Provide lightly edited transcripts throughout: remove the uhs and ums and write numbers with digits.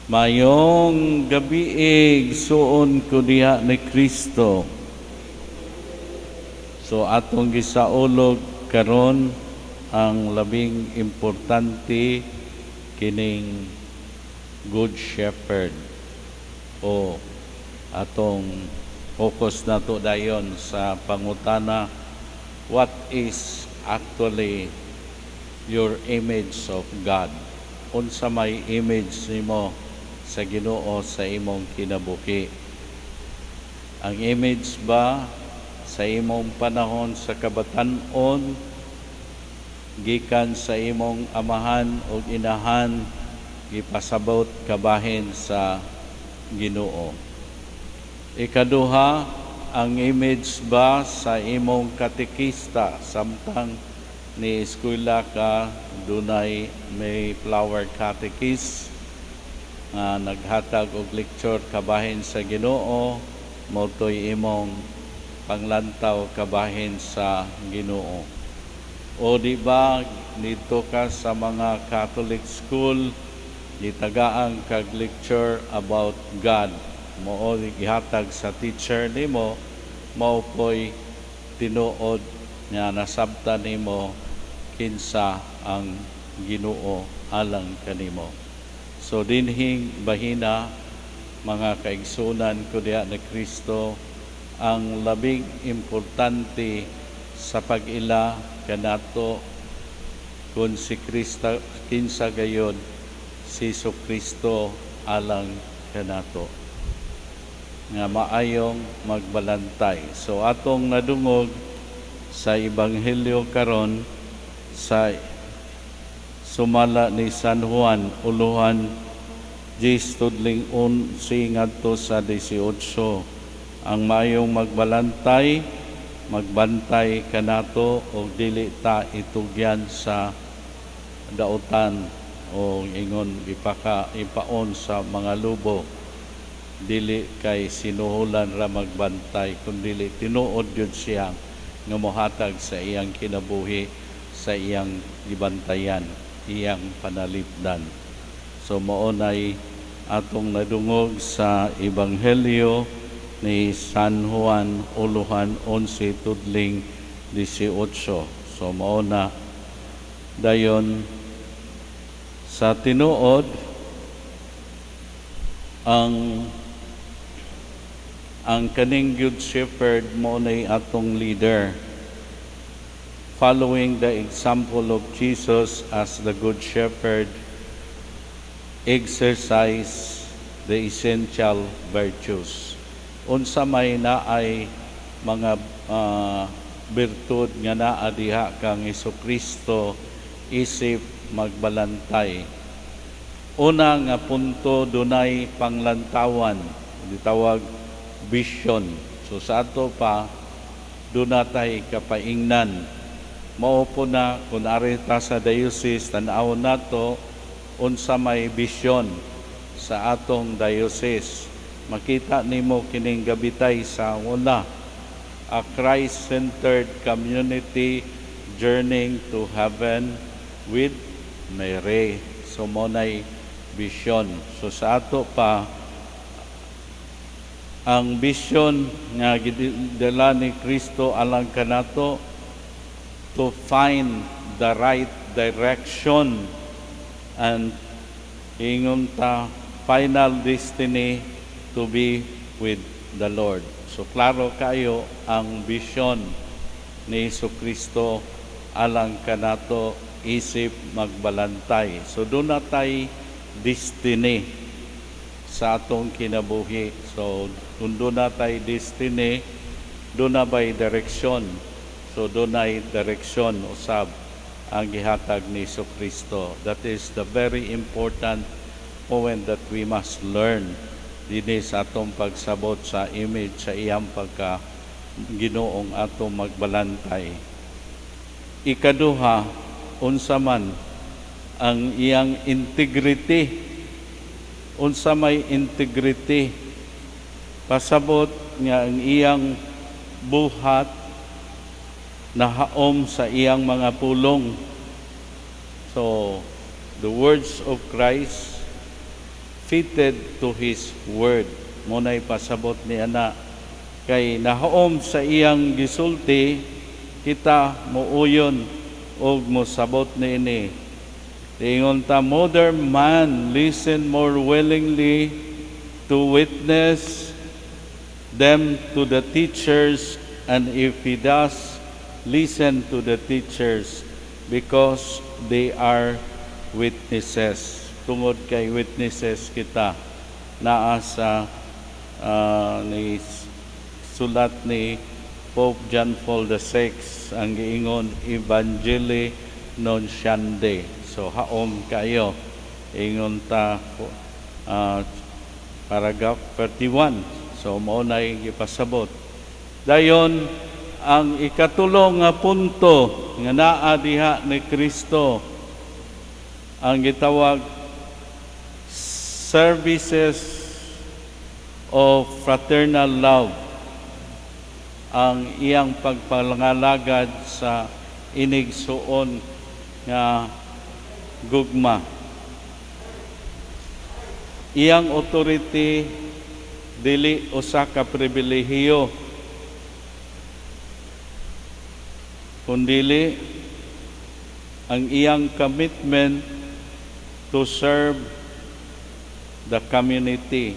Maayong gabii, igsuon ko diha ni Kristo. So atong gisaulog karon ang labing importante, kining Good Shepherd, o atong focus nato dayon sa pangutana, what is actually your image of God? Unsa may image nimo sa Ginoo sa imong kinabuhi? Ang image ba sa imong panahon sa kabatan-on, gikan sa imong amahan o inahan, gipasabot kabahin sa Ginoo? Ikaduha, ang image ba sa imong katekista samtang ni eskwela ka, dunay Mayflower catechist nga naghatag og lecture kabahin sa Ginoo, mao to'y imong panglantaw kabahin sa Ginoo? O di ba nidto ka sa mga Catholic school, gitagaan kag lecture about God, mao gihatag sa teacher nimo, mao po'y tinuod nga nasabtan nimo kinsa ang Ginoo alang kanimo? So dinhing bahina, mga kaigsunan ko diha ni Kristo, ang labing importante sa pag-ila kanato kung si Kristo, kinsa gayod si Kristo alang kanato nga maayong magbalantay. So atong nadungog sa Ebanghelyo karon sa sumala ni San Juan, uluhan 10 tudling 11 ngadto sa 18, ang maayong magbalantay magbantay kanato og dili ta itugyan sa dautan o ingon ipaka ipaon sa mga lobo. Dili kay sinuhulan ra magbantay, kun dili tinuod gyud siya nga mohatag sa iyang kinabuhi sa iyang gibantayan, iyang panalipdan. So mao nay atong nadungog sa Ebanghelyo ni San Juan, uluhan 11 tudling 18. So mao na dayon. Sa tinuod, ang kaning Good Shepherd mao nay atong leader. Following the example of Jesus as the Good Shepherd, exercise the essential virtues. Unsa may naay mga birtud nga naa diha kang Kristo isip magbalantay? Una nga punto, dunay panglantawan, gitawag vision. So sa ato pa, duna tay kapaingnan. Mao po na kung ari ta sa diocese, tan-awon nato unsa may vision sa atong diocese. Makita nimo kining gabitay sa una, a Christ-centered community journeying to heaven with Mary. So mao nay vision. So sa ato pa, ang vision nga gidala ni Kristo alang kanato, to find the right direction and ingon ta final destiny to be with the Lord. So klaro kayo ang vision ni Hesus Kristo alang kanato isip magbalantay. So duna tay destiny sa atong kinabuhi. So kung duna tay destiny, duna bay direksyon? So dunay direksyon usab ang gihatag ni Hesus Kristo. That is the very important point that we must learn dinhi sa atong pagsabot sa image sa iyang pagka Ginoong atong magbalantay. Ikaduha, unsa man ang iyang integrity? Unsa may integrity? Pasabot nga ang iyang buhat nahaom sa iyang mga pulong. So, the words of Christ fit fitted to His word. Mao nay pasabot ni ana kay nahaom sa iyang gisulti, kita muuyon og mosabot niini. Ingon ta, modern man listen more willingly to witness than to the teachers, and if he does listen to the teachers, because they are witnesses. Tungod kay witnesses kita, naa sa ni sulat ni Pope John Paul VI ang giingon Evangelii Nuntiandi. So haom kayo, ingon ta paragraph 31. So mao nay gipasabot. Dayon ang ikatulo nga punto nga naa diha ni Kristo, ang gitawag services of fraternal love, ang iyang pagpangalagad sa inigsuon nga gugma. Iyang authority dili usa ka pribilehiyo, kundili ang iyang commitment to serve the community.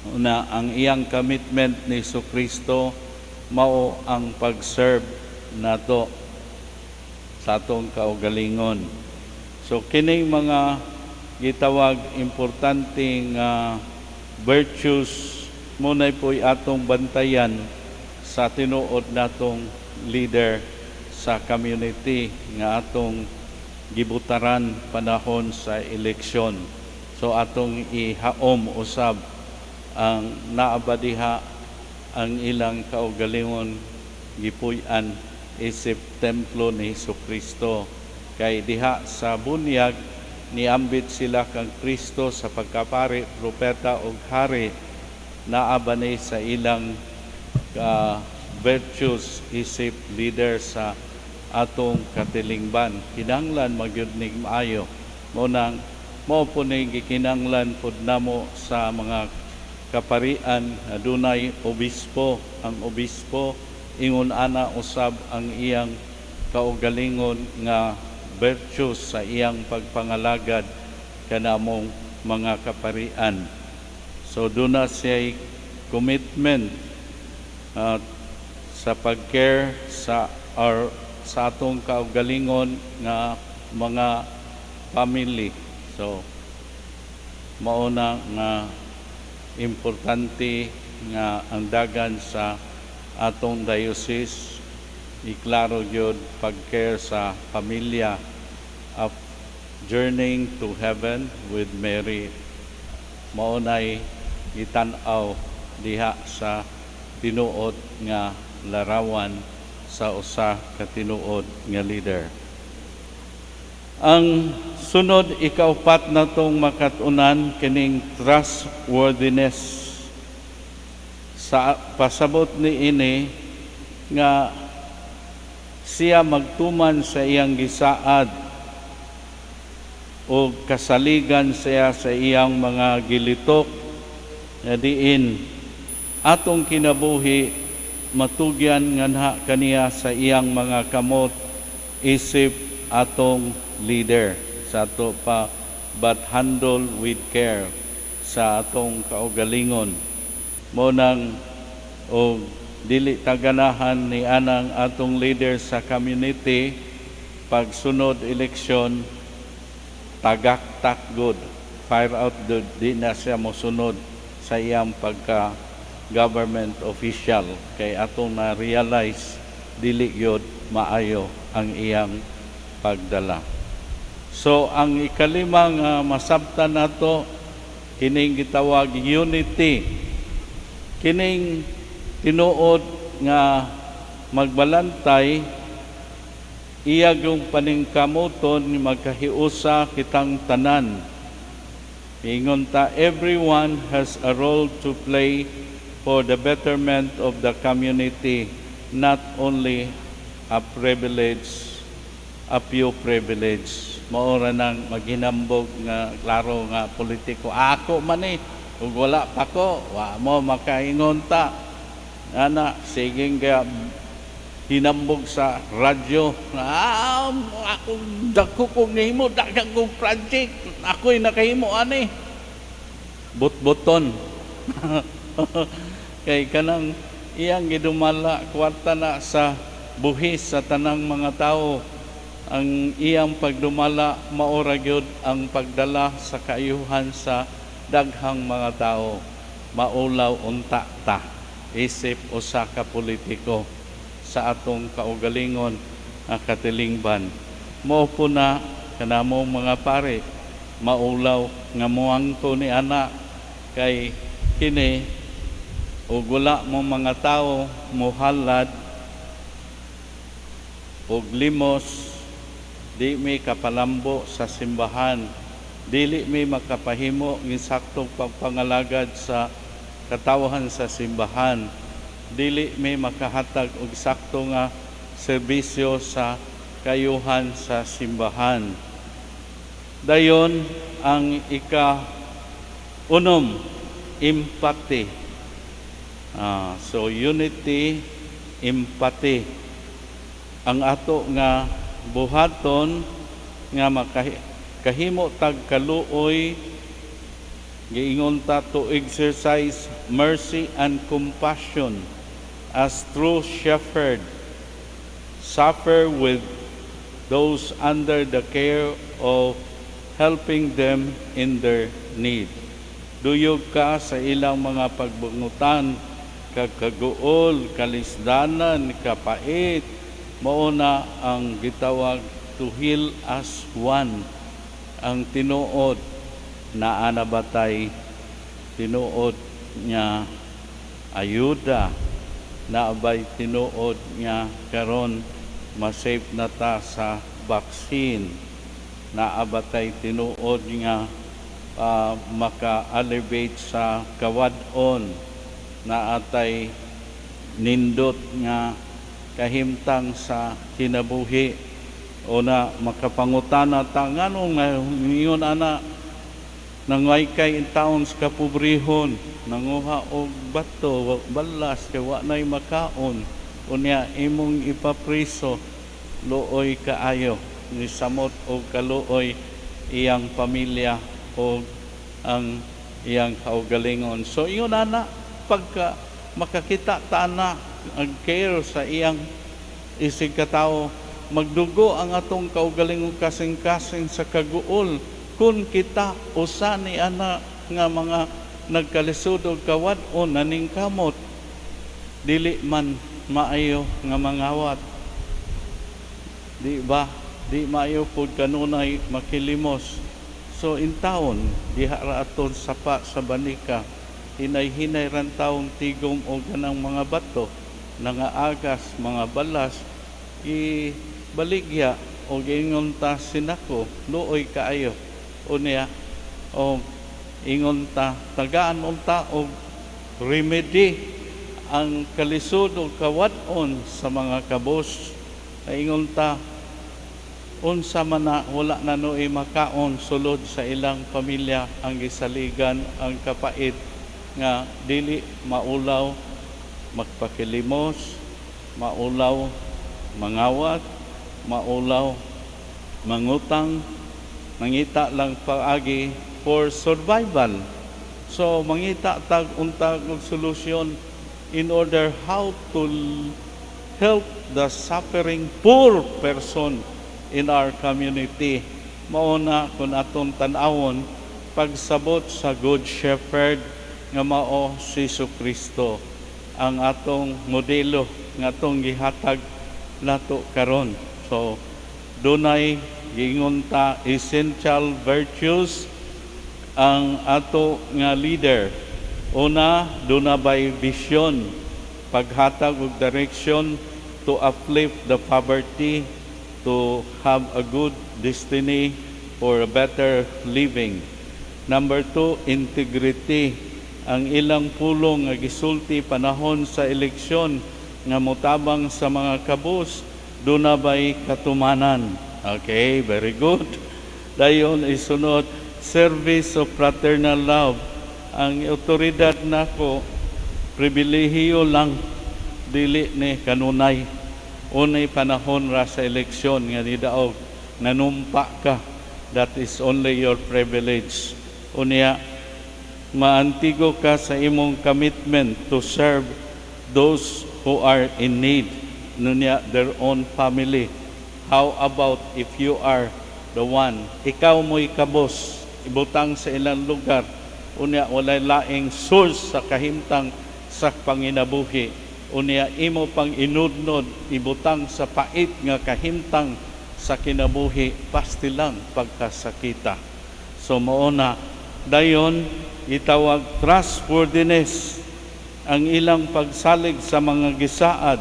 Una, ang iyang commitment ni Kristo mao ang pag-serve nato sa atong kaugalingon. So kining mga gitawag importante nga virtues mao nay po'y atong bantayan sa tinuod natong leader sa community nga atong gibutaran panahon sa eleksyon. So atong ihaom usab ang naa ba diha ang ilang kaugalingon gipuy-an isip templo ni Kristo, kay diha sa bunyag niambit sila kang Kristo sa pagkapari, propeta ug hari. Naa ba ni sa ilang virtues isip leader sa atong katilingban? Kinahanglan magyud nig maayo. Mao nang mao po ni gikinahanglan pud namo sa mga kaparian adunay obispo. Ang obispo, ingon ana usab ang iyang kaugalingon nga virtues sa iyang pagpangalagad kanamong mga kaparian. So duna siya commitment sa pag-care sa atong kaugalingon nga mga family. So mao na nga importante nga ang dagan sa atong diocese iklaro gyud pag-care sa pamilya of journeying to heaven with Mary. Mao nay gitan-aw diha sa tinuod nga larawan sa usa ka tinuod nga leader. Ang sunod, ikaupat natong makat-unan, kining trustworthiness. Sa pasabot ni ini nga siya magtuman sa iyang gisaad o kasaligan siya sa iyang mga gilitok, nga diin atong kinabuhi matugyan nganha kaniya sa iyang mga kamot isip atong leader sa ato pa, but handle with care sa atong kaugalingon. Mao nang og dili taganahan ni anang atong leader sa community, pag sunod eleksyon, tagaktak gud, fire out gud, di na siya mosunod sa iyang pagka government official kay atong na realize dili gyud maayo ang iyang pagdala. So ang ikalimang masabtan nato, kining gitawag unity. Kining tinuod nga magbalantay, iya yung paningkamuton magkahiusa kitang tanan. Ingon ta, everyone has a role to play for the betterment of the community, not only a privilege, a few privilege. Mao ra nang maghinambog nga klaro nga politiko. Ako man eh, ug wala pa ko, wa mo makaingon ta. Ana, sige kaya hinambog sa radyo. "Ah, ako dagko kong nahimo, daghang kong project. Ako'y nakahimo ani." Butbuton. Kay kanang iyang gidumala, kwarta na sa buhis sa tanang mga tao. Ang iyang pagdumala, mao ra gyud ang pagdala sa kaayuhan sa daghang mga tao. Maulaw unta ta isip usa ka politiko sa atong kaugalingon nga katilingban. Mao po na kanamo mga pare, maulaw nga muangko ni ana, kay kini ug wala mo mga tao muhalad og limos, di mi kapalambo sa simbahan, dili mi makapahimo ng saktong pagpangalagad sa katawhan sa simbahan, dili mi makahatag og sakto nga serbisyo sa kayuhan sa simbahan. Dayon ang ika unom, empathy. So unity, empathy. Ang ato nga buhaton nga makahimo tag kaluoy, giingon ta to exercise mercy and compassion as true shepherd, suffer with those under the care of helping them in their need. Duyog ka sa ilang mga pagbungutan, kag kaguol, kalisdanan, kapait. Mao na ang gitawag to heal as one. Ang tinuod, naa na batay tinuod nga ayuda? Naa bay tinuod nga karon ma-safe na ta sa vaccine? Naa batay tinuod nga maka-alleviate sa kawad-on? Naa tay nindot nga kahimtang sa kinabuhi? O na makapangutana ta nganong ngayon ana nangwaykay in taon sa kapobrehon, nanguha og bato, balas, kay wa nay makaon? Unya imong ipapriso, luoy kaayo, ni samot og kaluoy iyang pamilya o ang iyang kaugalingon. So ingon ana, pagka makakita ta na ang care sa iyang isig katawo, magdugo ang atong kaugalingong kasing-kasing sa kaguol kung kita usa ni ana nga mga nagkalisod og kawad-on, naningkamot. Dili man maayo nga mangawat, di ba? Di maayo pud kanunay makilimos. So in taon diha ra aton sapa sa banika, hinay-hinay ran taong tigom og kanang mga bato, nangaagas mga balas, i baligya og ingon ta sinako, luoy kaayo. Unya o ingon ta, tagaan unta og remedy ang kalisod og kawad-on sa mga kabos. Ingon ta, unsa man na, wala na noy makaon sulod sa ilang pamilya. Ang gisaligan ang kapait nga dili maulaw magpakilimos, maulaw mangawat, maulaw mangutang, mangita lang paagi for survival. So mangita tag untag og solusyon in order how to help the suffering poor person in our community. Mao na kung atong tan-awon pagsabot sa Good Shepherd nga mao si Kristo, ang atong modelo nga atong gihatag nato karon. So dunay giingon ta essential virtues ang ato nga leader. Una, duna bay vision, paghatag og direction to uplift the poverty, to have a good destiny for a better living. Number two, integrity. Ang ilang pulong nga gisulti panahon sa eleksyon nga motabang sa mga kabus, duna bay katumanan? Okay, very good. Dayon isunod, service of fraternal love. Ang otoridad nako pribilehiyo lang, dili ni kanunay. Unay panahon ra sa eleksyon nga nidaog, nanumpa ka. That is only your privilege. Unya, maantigo ka sa imong commitment to serve those who are in need, nunya their own family. How about if you are the one, ikaw mo'y kabos, ibutang sa ilang lugar, unya walay laing source sa kahimtang sa panginabuhi, unya imo pang inudnod, ibutang sa pait nga kahimtang sa kinabuhi, pastilang pagkasakita. So mao na. Dayon itawag trustworthiness, ang ilang pagsalig sa mga gisaad,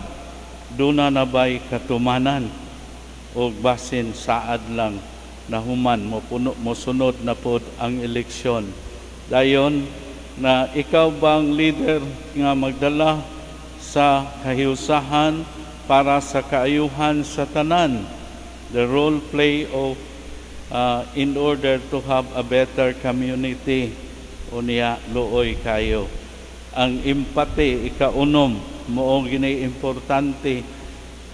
duna na bay katumanan o basin saad lang, nahuman mo puno, mo sunod na pod ang eleksyon? Dayon na ikaw bang leader nga magdala sa kahiusahan para sa kaayuhan sa tanan, the role play of in order to have a better community? Unya luoy kayo. Ang empathy, ikaunom, mao gini importante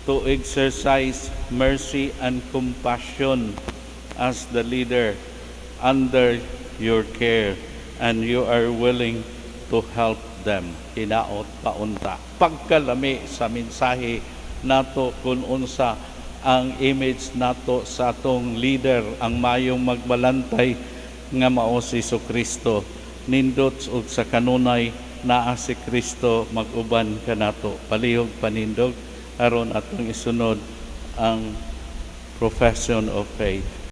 to exercise mercy and compassion as the leader under your care and you are willing to help them. Hinaot paunta pagkalami sa mensahe nato kung unsa ang image nato sa atong leader, ang mayong magbalantay nga mao si Kristo. Nindot og sa kanunay naa si Kristo mag-uban kanato. Palihog panindog aron atong isunod ang profession of faith.